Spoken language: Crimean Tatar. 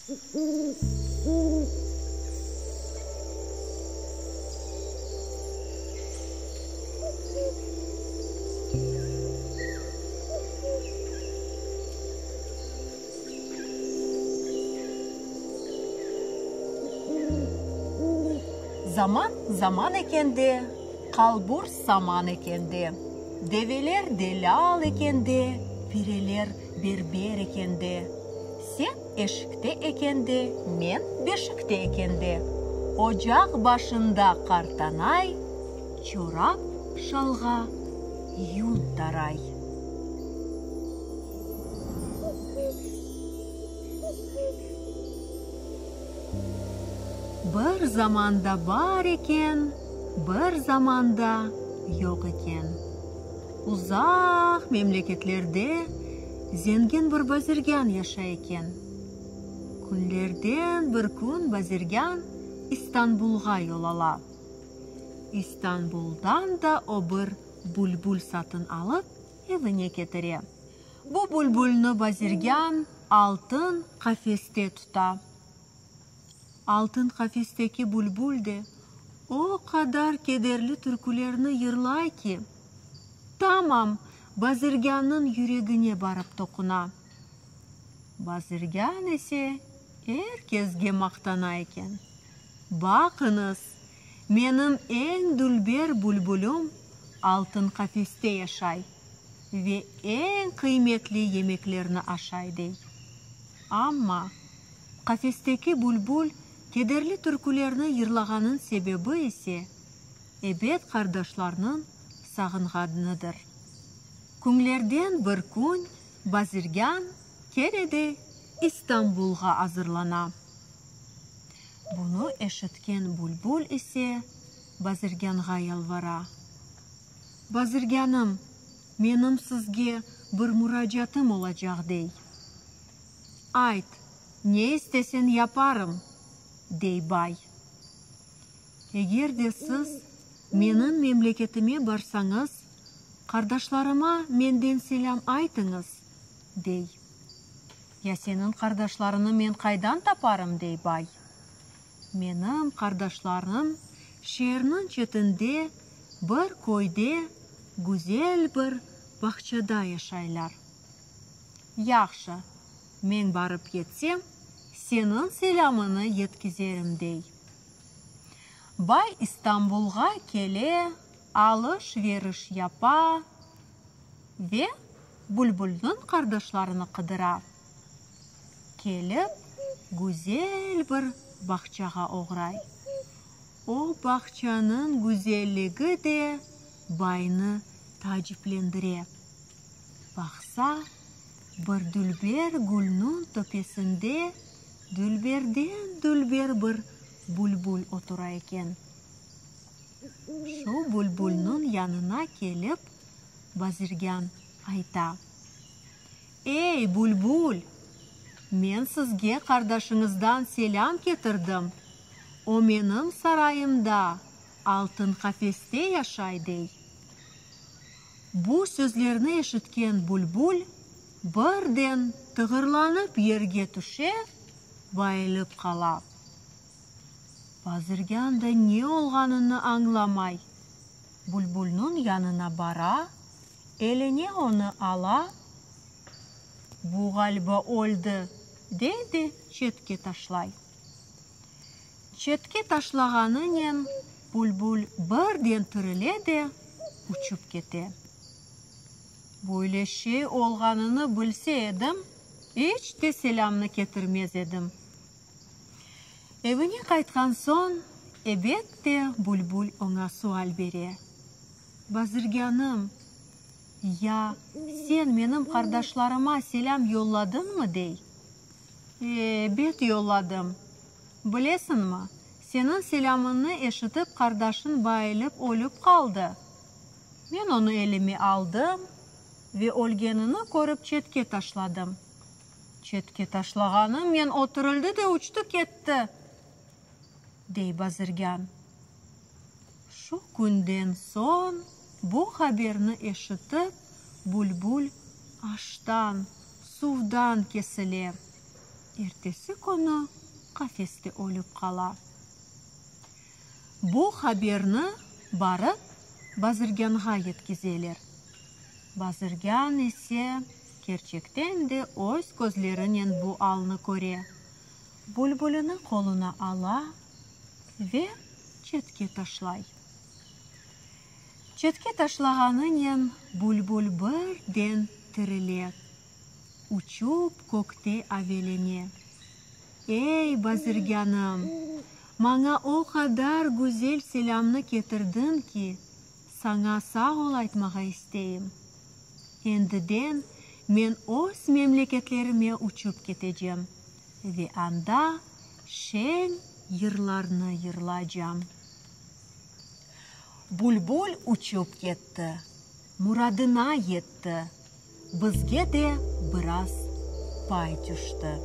Zaman zaman ekende, qalbur saman ekende, develer delâl ekende, pireler berber ekende, sen eşikte ekende, men beşikte ekende, ocaq başında qartanay çorap şalğa yün taray. Bir zamanda bar eken, bir zamanda yoq eken. Uzaq memleketlerde zengin bir bazirgân yaşay eken. Künlerden bir kün bazirgân İstanbulğa yol ala. İstanbuldan da o bir bülbül satın alıp, evine ketire. Bu bülbülni bazirgân altın qafeste tuta. Altın qafesteki bülbül de o qadar kederli türkülerni yırlay ki, tamam bazirgânnıñ yüregine barıp toquna. Bazirgân ise er kesge maqtana eken, Baqıñız, menim eñ dülber bülbülüm altın qafeste yaşay ve eñ qıymetli yemeklerni aşay, dey. Amma qafesteki bülbül kederli türkülerni yırlağanıñ sebebi ise ebet qardaşlarnıñ sağınğanıdır. Küñlerden bir kün bazirgân kene de İstanbulğa azırlana. Bunı eşitken bülbül ise bazirgânğa yalvara, Bazirgânım, menim sizge bir muracaatım olacaq, dey. Ayt, ne istesen yaparım, dey bay. Eger de siz menim memleketime barsañız, qardaşlarıma menden selâm aytıñız, dey. Ya seniñ qardaşlarıñnı men qaydan taparım, dey bay. Menim qardaşlarım şeerniñ çetinde bir köyde güzel bir bağçada yaşaylar. Yahşı, men barıp yetsem, seniñ selâmıñnı yetkizerim, dey. Bay İstanbulğa kele, alış-veriş yapa ve bülbülniñ qardaşlarını qıdıra. Kelip, güzel bir bağçağa oğray. O bağçanıñ güzelligi de baynı taaciplendire. Baqsa, bir dülber gülniñ töpesinde dülberden-dülber bir bülbül otura eken. Şu bülbülniñ yanına kelip, bazirgân ayta, Ey, bülbül! Men sizge qardaşıñızdan selâm ketirdim. O menim sarayımda, altın qafeste yaşay, dey. Bu sözlerni eşitken bülbül birden tığırlanıp yerge tüşe, bayılıp qala. Bazirgân da ne olğanını añlamay. Bülbülniñ yanına bara, eline onı ala, Bu ğaliba öldi, dey de çetke taşlay. Çetke taşlağanınen bülbül birden tirile de, uçıp kete. Böyle şey olğanını bilse edim, iç te selâmnı ketirmez edim. Evine qaytqan soñ, ebet de, bülbül oña sual bere, Bazirgânım, ya sen menim qardaşlarıma selâm yolladıñmı? dey. Ebet, yolladım. Bilesiñmi, seniñ selâmıñnı eşitip qardaşıñ bayılıp ölüp qaldı. Men onı elime aldım ve ölgenini körip çetke taşladım. Çetke taşlağanımnen o tirildi de uçtı ketti, dey bazirgân. Şu künden soñ bu haberni eşitip, bülbül aştan, suvdan kesile. Ertesi künü qafeste ölip qala. Bu haberni barıp bazirgânğa yetkizeler. Bazirgân ise kerçekten de öz közlerinen bu alnı köre, bülbülini qoluna ala ve çetke taşlay. Çetke taşlağanınen bülbül birden tirile, uçup kökte avelene. Ey, bazirgânım, maña o qadar güzel selâmnı ketirdiñ ki, saña sağ ol aytmağa isteyim. Endiden men öz memleketlerime uçup ketecem ve anda şeñ yırlarnı yırlacam. Bülbül uçup ketti, muradına yetti, bizge de biraz pay tüşti.